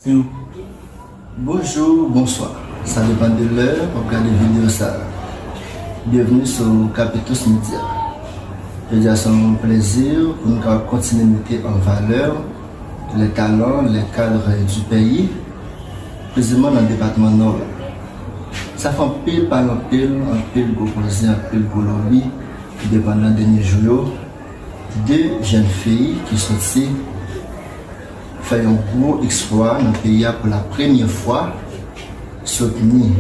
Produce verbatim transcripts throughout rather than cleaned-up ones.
Bonjou, bonswa. Sa depann de lè w ap gade videyo sa a. Byenveni sou Capitous Media. Jodi a se yon plezi pou nou kapab kontinye mete an valè les talents, les cadres du pays, presizeman nan depatman Nò a. Sa fè anpil pale, anpil, anpil gwo koze, anpil gwo lobi ki depann nan dènye jou yo. De jèn fi ki soti fè yon gwo eksplwa nan peyi a pou la premyè fwa, soutni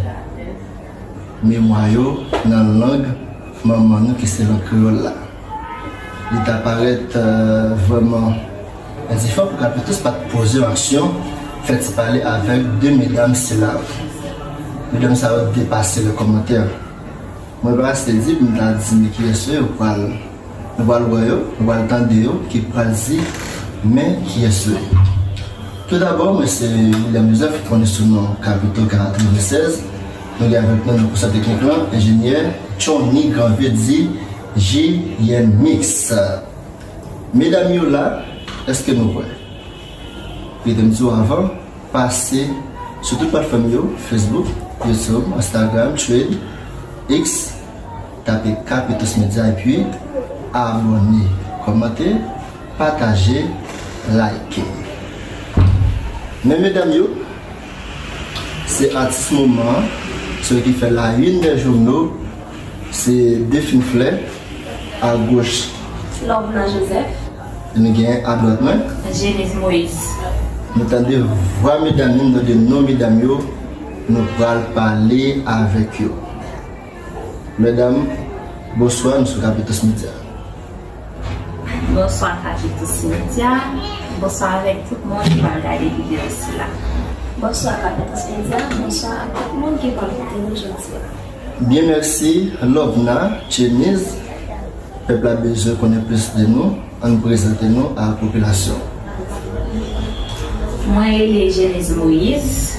memwa yo nan lang manman nou ki se lang kreyòl la. Li ta parèt, euh, vrèman endifan pou Capitous pa t poze yon aksyon, fè ti pale avèk de medam sila. Medam sa yo depase le kòmantè. Mwen pa rete di, m ta di, men kiyès yo, yo pral, nou pral wè yo, nou pral tande yo, ki pral di, men kiyès yo. Tou dabò, mwen se William Joseph, ki konnen sou non Capitous katrevensèz. Nou gen avèk nou nan konsèy teknik lan, enjenyè Tchonny Granville di J N Mix. Medam yo la, èske nou prè? Kite m di w avan, pase sou tout platfòm yo, Facebook, YouTube, Instagram, Threads, X, tape Capitous Media epi abòne, kòmante, pataje, like. Men medam yo, se atis moman an, se yo ki fè la une des journaux, se de fin flè, agoch. Lovna Joseph. E nou gen adwat mwen. Jenise Moïse. Nou tande vwa medam yo, nou tande non medam yo, nou pral pale avèk yo. Medam, bonswa, nou sou Capitous Media. Bonswa Capitous Media. Bonswa avèk tout moun ki pral gade videyo sila. Bonswa Capitous Media. Bonswa ak tout moun ki pral koute nou jodi a. Byen, mèsi. Lovna, Jenise, pèp la bezwen konnen plis de nou. Ann prezante nou a popilasyon. Mwen rele Jenise Moïse.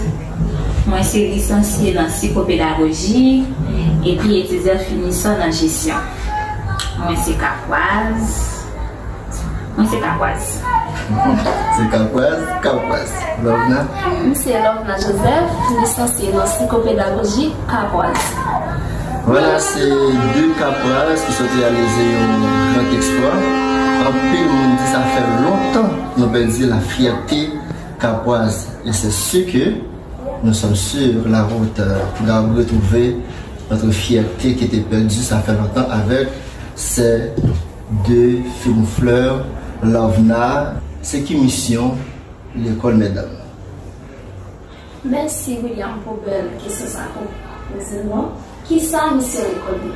Mwen se lisansye nan sikopedagoji epi etidyan finisan nan jesyon. Mwen se Kapwaz. Mwen se Kapwaz. Se Kapwaz, Kapwaz. Lovna? M se Lovna Joseph, lisansye nan sikopedagoji, Kapwaz. Vwala, se de Kapwaz ki sot reyalize yon gran eksplwa. Anpil moun di sa fè lontan nou pèdi la fyète Kapwaz. E se si ke nous sommes sur la route, euh, de retrouver notre fierté qui était perdue, ça fait longtemps, avec ces deux fines fleurs, Lovna. Se ki misyon lekòl medam? Mèsi William pou bèl kesyon sa a pou poze m nan. Kisa misyon lekòl li?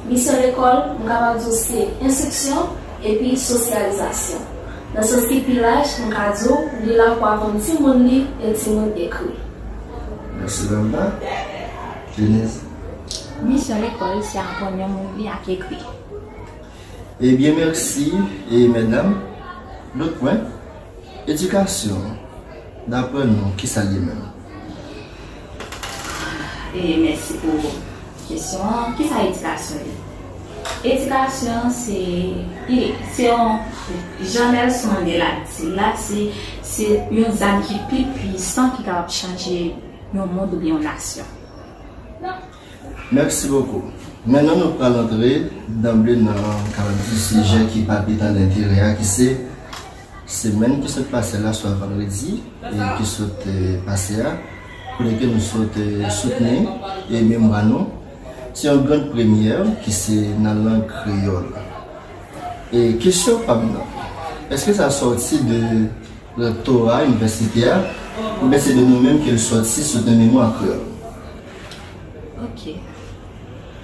Misyon lekòl, m kapab di w se enstriksyon epi sosyalizasyon. Nan sans ki pi laj, m ka di w, li la pou aprann timoun li e timoun ekri. Mèsi Lovna. Jenise? Misyon lekòl se aprann yon moun li ak ekri. Ebyen, mèsi, e medam. Lòt pwen, edikasyon, daprè nou, kisa l ye menm? E mèsi pou kesyon an. Kisa edikasyon ye? Edikasyon, se, li, se yon, jan Nelson Mandela di l la, se, se yon zam ki pi pwisan ki kapab chanje yon mond oubyen yon nasyon. Mèsi bokou. Mentnan, nou pral antre danble nan, kapab di, sijè ki palpitan denterè a, ki se semèn ki sot pase la, swa vandredi, e ki sot, e, pase a, kote ke nou sot, e, soutni, e, memwa nou. Se yon grann premyè ki se nan lang kreyòl. E kesyon pa m nan, èske sa sòti de rektora inivèsite a, oubyen se de nou menm ke l sòti sou de memwa kreyòl? Ok.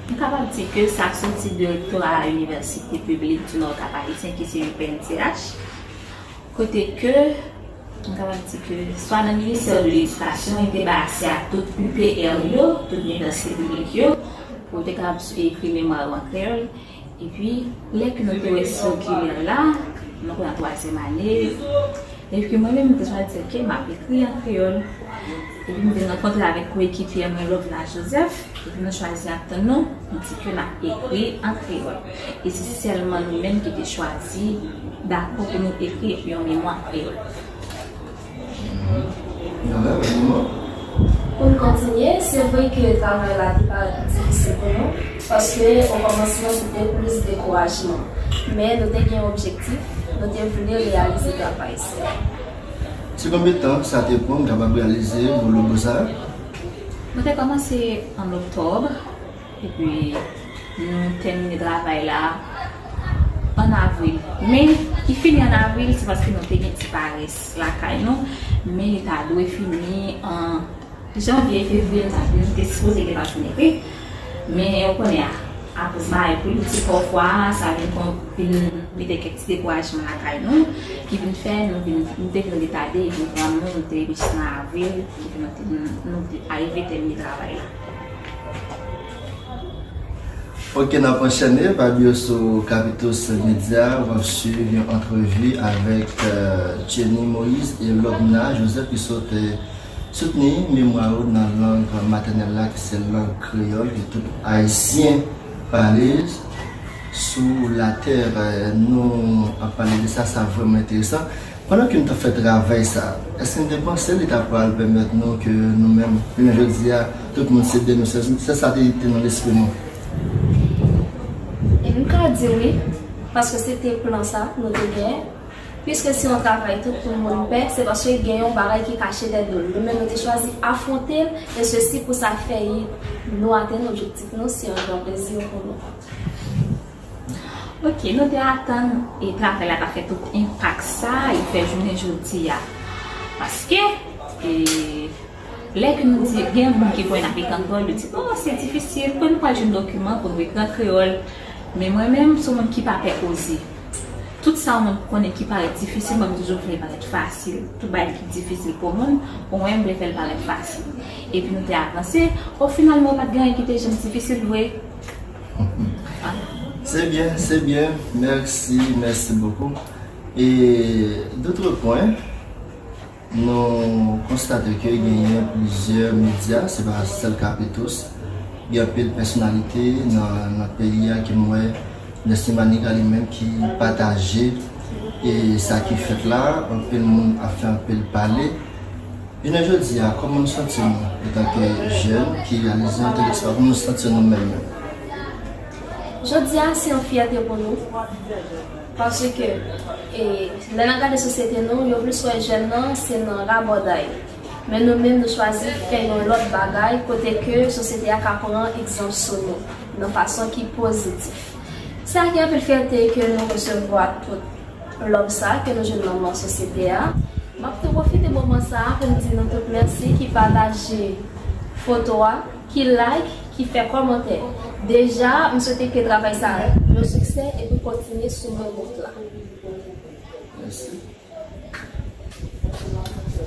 M kapab di ke sa soti direktora Inivèsite Piblik di Nò Kap Ayisyen, ki se U P N C H, kote ke m kapab di ke swa nan Ministè de Ledikasyon, yo te bay aksè a tout U P R yo, tout inivèsite piblik yo, pou yo te kapab ekri memwa yo an kreyòl. Epi, lè ke nou te wè sikilè la, nou kwè an twazyèm ane, epi mwen menm, m te chwazi ke m ap ekri an kreyòl. Epi m te rankontre avèk koekipyè mwen, Lovna Joseph, epi nou chwazi antann nou, nou di ke n ap ekri an kreyòl. E se sèlman nou menm ki te chwazi dakò pou nou ekri yon memwa kreyòl. Pou n kontinye, se vre ke travay la te parèt difisil pou nou, paske o kòmansman se te plis dekourajman. Men nou te gen objektif, nou te vle reyalize travay sa. Se konbyen tan sa te pran w kapab reyalize gwo logo sa? Nou te kòmanse an oktòb, epi nou tèmine travay la an avril. Men, li fini an avril, se paske nou te gen ti parès lakay nou, men li ta dwe fini an janvye, fevriye, sa vin te sipoze gentan fini, wi. Men, ou konnen, a, akoz bagay politik, pafwa, sa vin kon, vin mete kèk ti dekourajman lakay nou, ki vin fè nou vin, nou te vin retade, epi vrèman, nou te rive jis nan avril, epi nou te, nou te arive tèmine travay la. Ok, n ap anchène, pa bliye sou Capitos Media, w ap swiv yon antrevi avèk, euh, Jenny Moïse e Lobna Joseph ki sot, euh, soutni memwa yo nan lang matènèl la, ki se lang kreyòl, ke tout Ayisyen pale sou latè. Euh, nou ap pale de sa, sa vrèman enteresan. Pandan ke n t ap fè travay sa, èske n te panse li ta pral pèmèt nou ke nou menm, jounen jodi a, tout moun se de nou, se, se sa te, te nan lespri nou? E m ka di wi, paske se te plan sa nou te gen. Piske se yon travay tout moun pè, se paske gen yon bagay ki kache dèyè do l. Nou menm, nou te chwazi afwonte l, e sesi pou sa fè nou atenn objektif nou, se yon gran plezi pou nou. Ok, nou te atann e travay la ta fè tout enpak sa li fè jounen jodi a. Paske, e, lè ke nou di, gen moun ki kwè n ap ret ankò, yo di, "Oh, se difisil, pou nou pral jwenn dokiman, pou nou ekri an kreyòl." Men mwen menm, se yon moun ki pa pè koze. Tout sa ou menm konnen ki parèt difisil, mwen menm toujou vle parèt fasil. Tout bagay ki difisil pou moun, pou mwen, m vle fè l parèt fasil. Epi nou te avanse. Ofinalman, pa t gen anyen ki te janm difisil vre. C'est bien, c'est bien. Merci, merci beaucoup. Et d'autres points, nou konstate ke genyen plizyè medya, se pa sèl Capitos, gen anpil pèsonalite nan, nan peyi a ke m wè Nesmy Manika li menm ki pataje e sa ki fèt la, anpil moun ap fè anpil pale. Jounen jodi a, kòman nou santi nou antanke jèn ki reyalize yon tel eksplwa? Kòman nou santi nou menm menm? Jodi a, se yon fyète pou nou. Paske, e, lè n ap gade sosyete nou, yo plis wè jèn nan, se nan rabòday. Men nou menm, nou chwazi fè yon lòt bagay, kote ke sosyete a ka pran egzanp sou nou, nan fason ki pozitif. Sa ki anpil fyète ke nou resevwa tout love sa ke nou jwenn nan men sosyete a. M ap tou pwofite moman sa a pou m di nou tout mèsi ki pataje foto a, ki like, ki fè kòmantè. Deja, m swete ke travay sa a yon siksè epi kontinye sou menm wout la. Mèsi.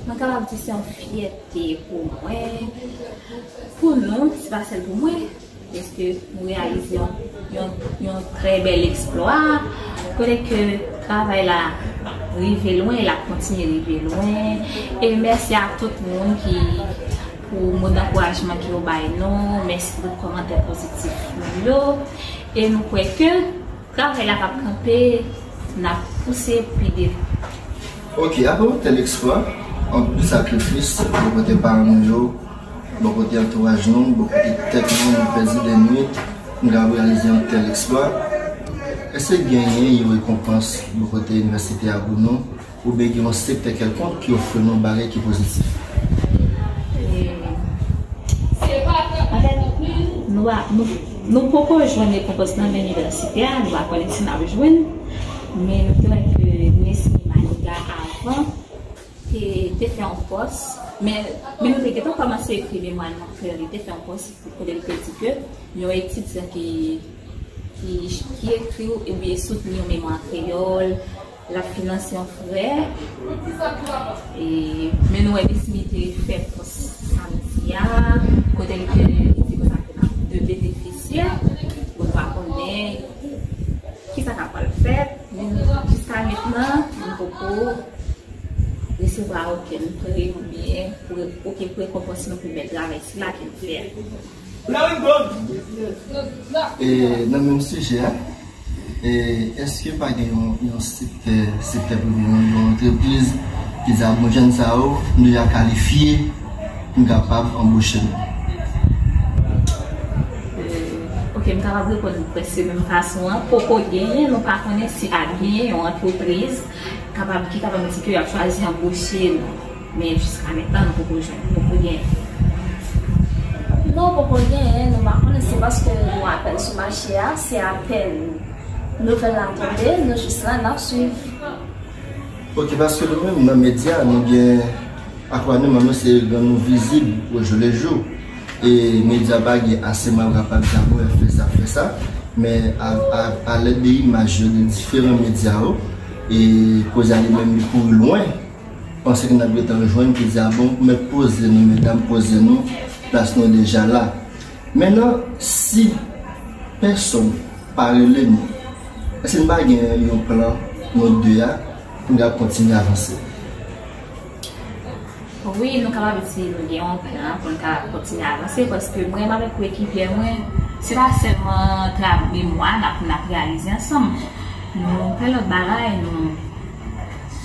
Mwen kapab di se yon fyète pou mwen, pou nou, se pa sèl pou mwen, paske nou reyalize yon, yon, yon trè bèl eksplwa, kote ke travay la rive lwen, l ap kontinye rive lwen. E mèsi a tout moun ki, pou mo dankourajman ke yo bay nou, mèsi pou tout kòmantè pozitif nou yo. E nou kwè ke travay la p ap kanpe, n ap pouse pi devan. Ok, apre yon tel eksplwa, anpil sakrifis bò kote paran nou yo, bò kote antouraj nou, bò kote tèt nou, nou pèdi de nwit, nou kapab reyalize yon tel eksplwa. Èske genyen yon rekonpans bò kote inivèsite a pou nou? Oubyen gen yon sektè kèlkonk ki ofri nou bagay ki pozitif? E, anfèt, nou pa, nou, nou poko jwenn rekonpans nan men inivèsite a, nou pa konnen si n ap jwenn, men nou te wè ke Nesmy Manika avan te, te fè yon pòs, men, men nou te gentan kòmanse ekri memwa nou an kreyòl, li te fè yon pòs kote li te di ke yon etidyan ki, ki, ki ekri oubyen soutni yon memwa kreyòl, l ap finanse yon frè. E, men nou wè Nesmy te fè pòs samdi a, kote li te di konsa ke n ap de benefisye. Bon, nou pa konnen kisa k ap pral fèt, men jiska mentnan, nou poko resevwa okenn prè oubyen pou, okenn rekonpans nan pou bèl travay sila ke n fè a. E nan menm sijè a, e èske pa gen yon, yon sektè, sektè prive, yon, yon antrepriz Ki di a bon jèn sa yo, nou deja kalifye pou n kapab anboche nou. Ok, m kapab reponn prèske menm fason an. Poko genyen, nou pa konnen si ap genyen yon antrepriz kapab, ki kapab di ke y ap chwazi anboche nou. Men jiska mentnan, nou poko jwenn, nou poko genyen. Non, poko genyen, nou pa konnen, se paske nou apèn sou mache a, se apèn nouvèl la tonbe, nou jis la, n ap swiv. Ok, paske nou menm nan medya, nou gen akronim an nou se Grann Nou Vizib au jour le jour. E medya pa gen ase mwayen pou kapab di a bon, fè sa, fè sa. Men a, a, a lèd de imaj yo de diferan medya yo, e koze a li menm li kouri lwen, panse ke n ap gentan jwenn ki di a bon, mèt poze nou, medam poze nou, plas nou deja la. Mentnan, si pèsonn pa rele nou, èske n pa gen yon plan, nou de a, pou n ka kontinye avanse? Wi, nou kapab di nou gen yon plan pou n ka kontinye avanse, paske mwen menm avèk koekipyè mwen, se pa sèlman tra-, memwa n ap, n ap reyalize ansanm. Nou fè lòt bagay, nou,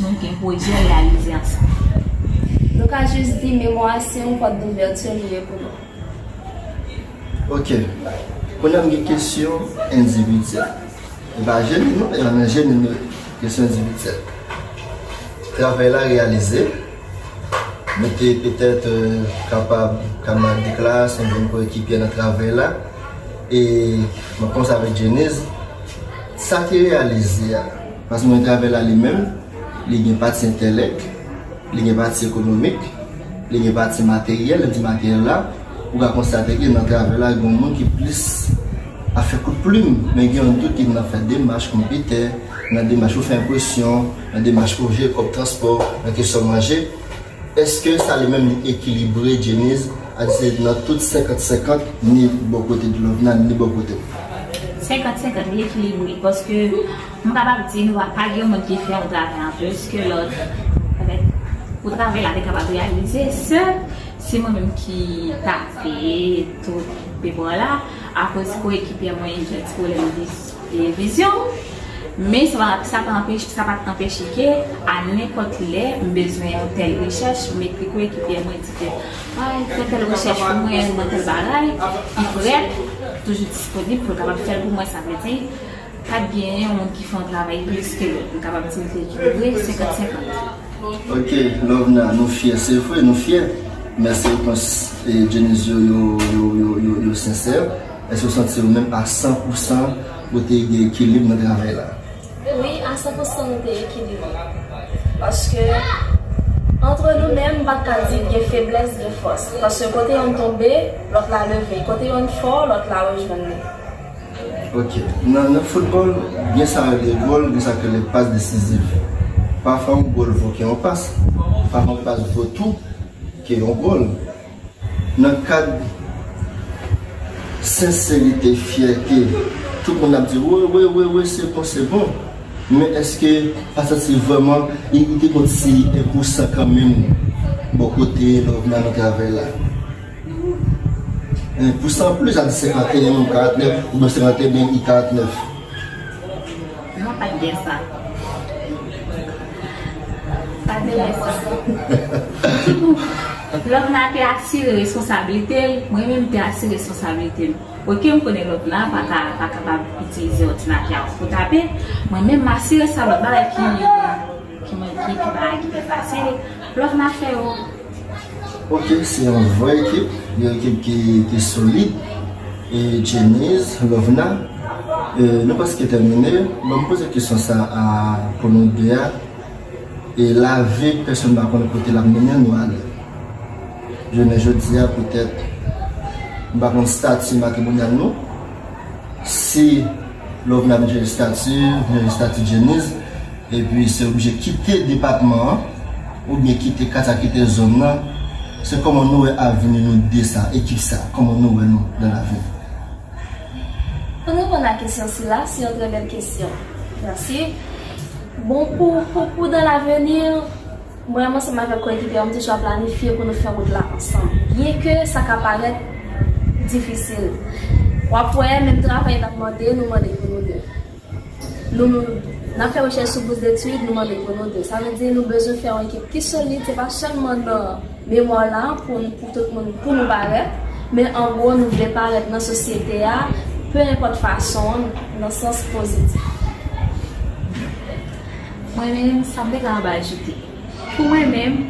nou gen pwojè reyalize ansanm. Nou ka jis di memwa a se yon pòt douvèti li ye pou nou. Ok. Kounye a m gen kesyon endividyèl. E pa jeni non, e pa nan jeni non, kesyon endividyèl. Travay la reyalize. Nou te petèt, euh, kapab kamarad de klas, oubyen koekipyè nan travay la. E mwen panse avèk Jeniz, sa ki reyalize a, paske mwen travay la li menm, li gen pati entèlèk, li gen pati ekonomik, li gen pati materyèl, lè m di materyèl la, ou ka konstate ke nan travay la, gen yon moun ki plis ap fè kout plim, men gen yon dòt ki nan fè demach konpitè, nan demach pou fè enpresyon, nan demach pou jere kòb transpò, nan kesyon manje. Èske sa li menm li ekilibre, Jeniz, a di se nan tout senkant senkant, ni bò kote Lovna, ni bò kote w? Senkant senkant, li ekilibre, paske m kapab di nou pa, pa gen moun ki fè yon travay an plis ke lòt. Anfèt, pou travay la te kapab reyalize, se, se mwen menm ki tape tout pepè la, akoz koekipyè mwen gen ti pwoblèm vis-, e, vizyon. Men sa pa, sa pa anpeche, sa pa t anpeche ke a nenpòt lè m bezwen yon tèl rechèch, m ekri koekipyè mwen, di ke, ay, fè tèl rechèch pou mwen nan tèl bagay, li prèt, toujou disponib pou l kapab fè l pou mwen. Sa vle di, pa t genyen yon moun ki fè yon travay plis ke lòt. M kapab di l te ekilibre, senkant senkant. Ok, Lovna, nou fyè, se vre, nou fyè. Men se repons, e, Jeniz yo, yo, yo, yo, yo, yo sensè. Èske w santi w menm a san pou san ou te gen ekilib nan travay la? Wi, a san pou san nou te ekilibre. Paske, antre nou menm, m pa t ka di gen feblès, gen fòs. Paske kote yonn tonbe, lòt la leve. Kote yonn fò, lòt la rejwenn li. Ok. Nan, nan foutbòl, gen sa yo rele gòl, gen sa yo rele pas desizif. Pafwa, yon gòl vo ke yon pas. Pafwa, yon pas vo tou ke yon gòl. Nan kad senserite, fyète, tout moun ap di, wi, wi, wi, wi, se bon, se bon. Men èske pa santi vrèman, li, li te gon ti enpousan kanmenm bò kote Lovna nan travay la? Enpousan plis a di senkanteyen, menm karantnèf, oubyen senkanteyen, menm karantnèf. Non, pa t gen sa. Pa t gen sa. Lovna te asire responsablite l, mwen menm te asire responsablite m. Ok, m konnen Lovna pa ka, pa kapab itilize òdinatè a pou tape. Mwen menm, m asire sa lòt bagay ki, ki, ki, ki bagay ki pi fasil. Lovna fè yo. Ok, se yon vrè ekip, yon ekip ki, ki solid. E Jeniz, Lovna, e, nou prèske tèmine. Bon, m poze kesyon sa a pou nou de a. E lavi, pèsonn pa konn kote l ap mennen nou ale. Jounen jodi a, petèt, m pa konn estati matrimonyal nou. Si Lovna vin chanje estati, vin chanje estati Jeniz, epi se oblije kite depatman an, oubyen kite katye a, kite zòn nan, se kòman nou wè avni nou de sa, ekip sa, kòman nou wè nou dans l'avenir? Pou n reponn a kesyon sila, se yon trè bèl kesyon. Mèsi. Bon, pou, pou, pou dans l'avenir, mwen menm ansanm avèk koekipye m, m toujou ap planifye pou nou fè wout la ansanm. Byenke sa ka parèt difisil. W ap wè, menm travay n ap mande, nou mande pou nou de. Nou, N ap fè rechèch sou bous detid, nou mande pou nou de. Sa vle di nou bezwen fè yon ekip ki solid, se pa sèlman nan memwa la pou, pou tout moun, pou nou parèt, men an gwo nou vle parèt nan sosyete a, pe enpòt fason, nan sans pozitif. Mwen menm, sa m te ka ap ajoute. Pou mwen menm,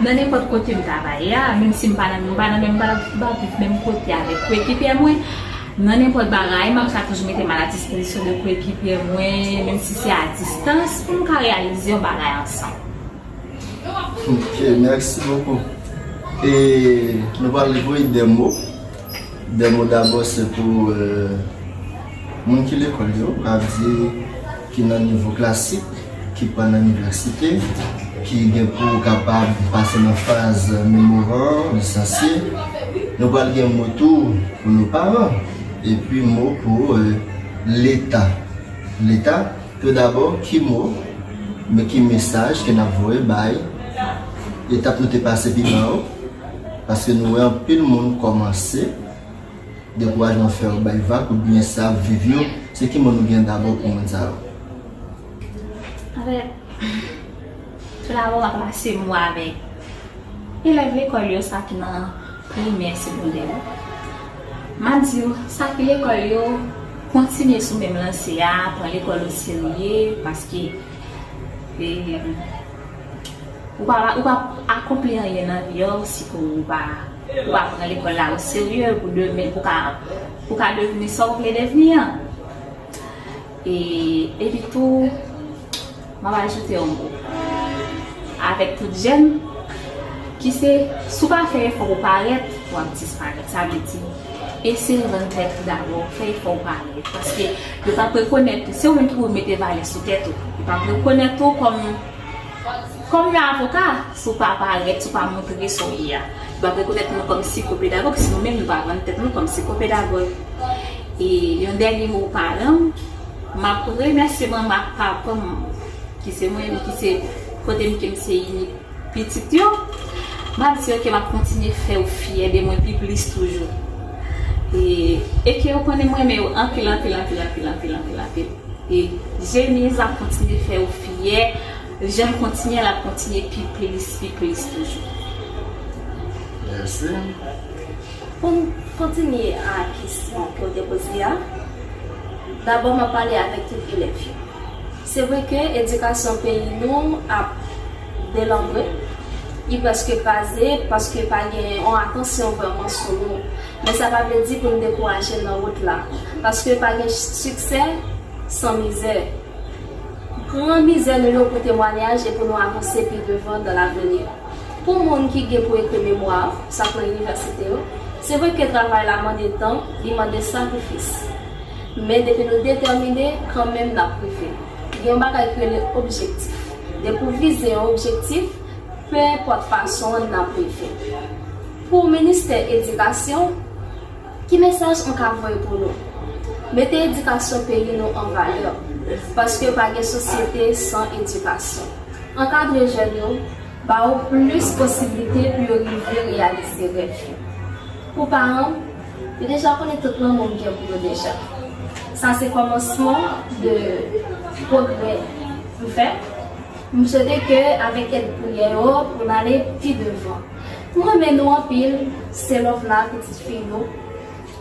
nan nenpòt kote m ta bay a, menm si m pa nan, m pa nan menm, m pa nan, m pa viv menm kote avèk koekipyè mwen, nan nenpòt bagay, m ap ka toujou mete m a la dispozisyon de koekipyè mwen, menm si se a distans, pou nou ka reyalize yon bagay ansanm. Ok, merci beaucoup. E nou pral voye de mo. De mo dabò se pou euh, moun ki lekòl yo, sa vle di ki nan nivo klasik, ki pa nan inivèsite, ki gen pou kapab pase nan faz memwa, lisansye. Nou pral gen mo tou pou nou paran, epi mo pou euh, Leta. Leta, tou dabò, ki mo, men ki mesaj ke n ap voye bay etap nou te pase pi ba yo, paske nou wè anpil moun kòmanse dekourajman fè yo bay vag oubyen sa ap viv yo, se ki mo nou gen dabò pou moun sa yo? Anfèt, tou dabò, m ap pase mo avèk elèv lekòl yo, sa ki nan primè, segondè yo. M ap di yo, sa ki lekòl yo, kontinye sou menm lanse a, pran lekòl oserye, paske e, ou pa, ou pa akonpli anyen nan vi a w si ke ou pa, ou pa pran lekòl la oserye pou demen, pou ka, pou ka devni sa w vle devni an. E, epi tou, m ap ajoute yon mo. Avèk tout jèn, ki se, si w pa fè efò pou parèt, w ap disparèt. Sa vle di, eseye vann tèt ou dabò, fè efò w parèt. Paske yo p ap rekonèt ou. Se ou menm ki pou mete valè sou tèt ou. Yo p ap rekonèt ou kòm, kòm yon avoka, si w pa parèt, si w pa montre sa w ye a. Yo p ap rekonèt nou kòm sikopedagòg, si nou menm nou pa vann tèt nou kòm sikopedagòg. E yon dènye mo pou paran m, m ap remèsye manman ak papa m, ki se mwen, ki se kote m ke m se inik pitit yo, m ap di yo ke m ap kontinye fè yo fyè de mwen pi plis toujou. E, e ke yo konnen m renmen yo anpil, anpil, anpil, anpil, anpil, anpil, anpil. E Jenise ap kontinye fè yo fyè, jan l kontinye, l ap kontinye pi plis, pi plis toujou. Mèsi. Pou m kontinye a kesyon ke w te poze a, dabò m ap pale avèk tout elèv yo. Se vre ke edikasyon peyi nou ap delanbre, li prèske kraze paske pa gen yon atansyon vrèman sou nou. Men sa pa vle di pou n dekouraje nan wout la, paske pa gen siksè san mizè. Pran mizè nou yo pou temwanyaj e pou nou avanse pi devan dan lavini. Pou moun ki gen pou ekri memwa, sa k nan inivèsite yo, se vre ke travay la mande tan, li mande sakrifis. Men depi nou detèmine, kanmenm n ap rive. Gen yon bagay ki rele objektif. Depi w vize yon objektif, pe enpòt fason an n ap rive. Pou ministè edikasyon, ki mesaj m ka voye pou nou? Mete edikasyon peyi nou an valè, paske pa gen sosyete san edikasyon. Ankadre jèn yo, ba yo plis posiblite pou yo rive reyalize rèv yo. Pou paran, yo deja konnen tout lanmou m gen pou yo deja. Sa se kòmansman de pwogrè m fè. M swete ke avèk èd priyè yo, pou n ale pi devan. M renmen nou anpil, se Lovna, pitit fi nou,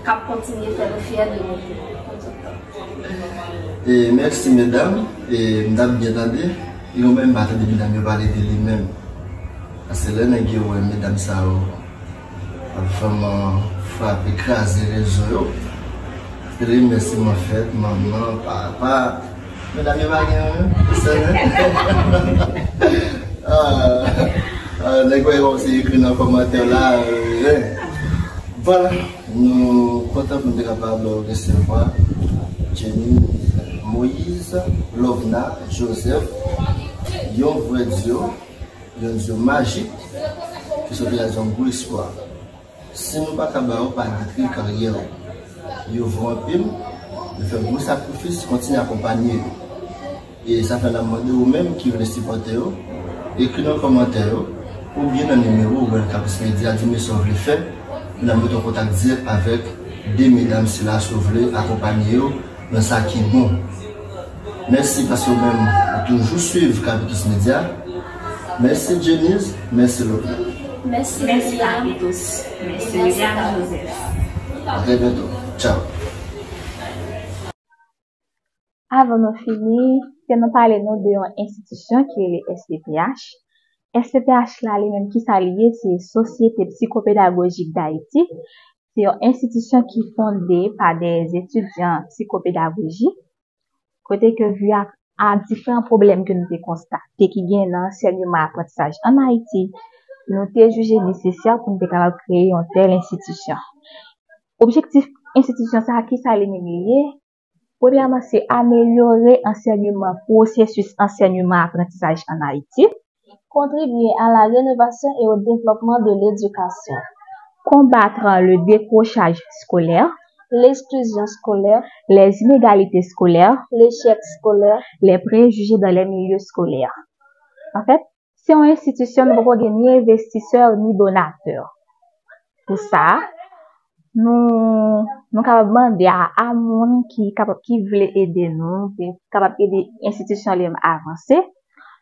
k ap kontinye fè nou fyè de nou pou tout tan. E mèsi medam, e m t ap byen tande, e ou menm pa tande medam yo pale de li menm. Paske lè nèg yo wè medam sa yo ap vrèman frape, kraze rezo yo. Remèsiman fèt manman, papa. Medam yo pa gen anyen, se sèl. Ah, ah, nèg wè yo se ekri nan kòmantè la. Vwala, nou kontan pou nou te kapab resevwa Jenny Moïse, Lovna Joseph, yon vrè dyo, yon dyo majik, ki sot realize yon gwo eksplwa. Si nou pa ka ba yo, pa detwi karyè yo. Yo vo anpil, yo fè gwo sakrifis, kontinye akonpanye yo. E sa fè n ap mande ou menm ki vle sipòte yo, ekri nan kòmantè yo, oubyen nan nimewo World Campus Media, di m sa w vle fè, e n ap mete w an kontak dirèk avèk de medam sila si w vle akonpanye yo nan sa ki bon. Mèsi paske ou menm ou toujou swiv Capitous Media. Mèsi Jenise, mèsi Lovna. Mèsi William. Capitous. Mèsi William Joseph. A trè byento. Tchao. Avan nou fini, ke nou pale nou de yon enstitisyon ki rele S P P H. S P P H la, li menm, kisa li ye? Se Sosyete Psikopedagojik Dayiti. Se yon enstitisyon ki fonde pa de etidyan psikopedagoji, kote ke vi a, a diferan pwoblèm ke nou te konstate ki gen nan ansèyman aprantisaj ann Ayiti, nou te jije nesesè pou nou te kapab kreye yon tèl enstitisyon. Objektif enstitisyon sa a, kisa li menm li ye? Premyèman, se amelyore ansèyman, pwosesis ansèyman aprantisaj ann Ayiti. Kontribye a la renovasyon e o devlopman de ledikasyon. Combattre le décrochage scolaire, L'exclusion scolaire, les inégalités scolaires, l'échec scolaire, les préjugés dans les milieux scolaires. Anfèt, se yon enstitisyon, nou poko gen ni envestisè ni donatè. Pou sa, nou, nou kapab mande a, a moun ki kapab, ki vle ede nou, ki kapab ede enstitisyon li menm avanse,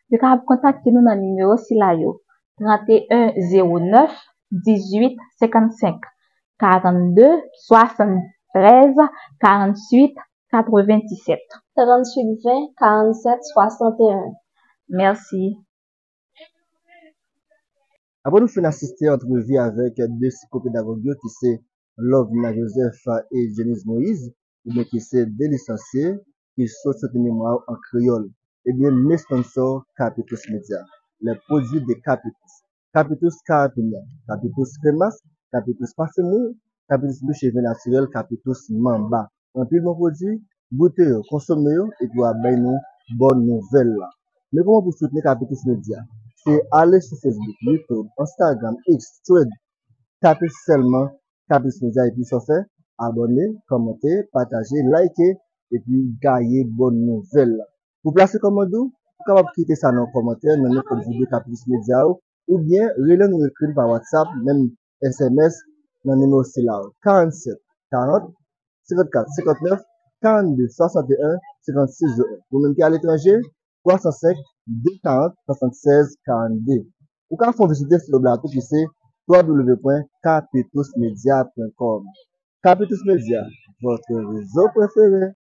yo kapab kontakte nou nan nimewo sila yo, trant e en zewo nèf, dizuit senkannsenk, karannde, swasanntrèz, karanntuit, katrevenndisèt. Tranntuit ven, karannsèt, swasanteyen. Mèsi. Apre nou fin asiste antrevi avèk de psikopedagòg yo ki se Lovna Joseph e Jenise Moïse, oubyen ki se de lisansye ki sot soti memwa yo an kreyòl, ebyen, men sponsò Capitous Media, les produits de Capitous. Capitous Caipirinha, Capitous Kremas, Capitous Pase Mou, Capitous Bouch e Ven Natirèl, Capitous Manba. Anpil bon pwodui, goute yo, konsome yo, epi w ap bay nou bòn nouvèl la. Men kòman pou soutni Capitous Media? Se ale sou Facebook, YouTube, Instagram, X, Threads, tape sèlman Capitous Media epi sa w fè, abòne, kòmante, pataje, like, epi gaye bòn nouvèl la. Pou plase kòmand ou, ou kapab kite sa nan kòmantè nan nenpòt videyo Capitous Media yo, oubyen rele nou, ekri n pa WhatsApp, menm S M S, nan nimewo sila yo, karannsèt, karant, senkannkat, senkannèf, karannde, swasanteyen, senkannsis, zewo en. Pou moun ki aletranje, twa san senk, de karant, swasannsèz, karannde. Ou ka fè yon vizit sou blòg la tou ki se w w w pwen capitousmedia pwen kòm. Capitous Media, votre réseau préféré.